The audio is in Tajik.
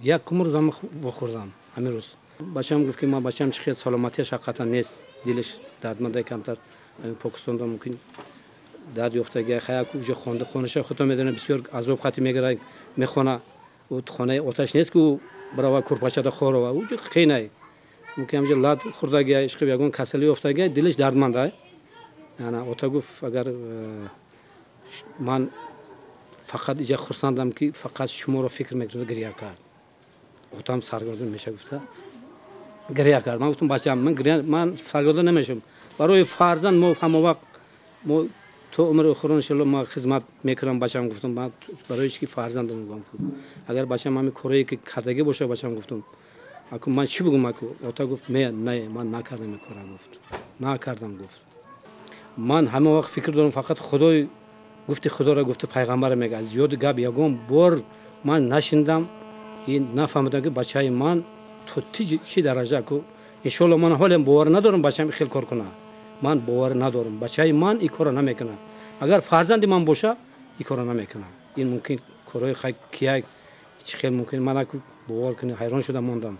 Як рӯз ҳама вохӯрдам, ҳамин рӯз. Бачаам гуфт, ки ман бачаам чӣ хел саломатиаш ҳақиқатан нест, дилаш дардманда, камтар Покистонда мумкин дард ёфтаги. Хаяк уже хонда, хонаша худто медонад, бисёр азоб хати мегирад, мехона. Ӯ хонаи оташ нест, ки ӯ барава курпачада хорова, уҷо қийнай. Мумкин ҳамҷо лат хӯрдаги, ишқи ягон касалӣ ёфтаги, дилаш дардманда. Ана ота гуфт, агар ман фақат иҷа хурсандам, ки фақат шуморо фикр мекунам, гиря кард. Отам саргардон меша гуфта гиря кард. Ман гуфтам, бачаам, ман гиря, ман саргардон намешавам. Барои фарзанд мо ҳама вақт, мо то умри охирон, иншалло, ман хизмат мекунам. Бачаам гуфтам, ман барои чи ки фарзандам гуфтам, агар бачаам ҳамин корое ки кардагӣ боша, бачаам гуфтам, аку ман чӣ бигӯм? Аку ота гуфт, не, ман накардам ин кора, гуфт, накардам, гуфт. Ман ҳама вақт фикр дорам, фақат Худои гуфти Худоро, гуфти пайғамбара мега. Аз ёди гап ягон бор ман нашиндам, нафаҳмидам, ки бачаи ман то чӣ дараҷа ку. Иншоалло, ман ҳолем бовар надорам, бачаам хел кор кунад. Ман бовар надорам, бачаи ман ин корро намекунад. Агар фарзанди ман боша, ин корро намекунад. Ин мумкин корҳои кия, чӣ хел мумкин, ман бовар кунӣ, ҳайрон шуда мондам.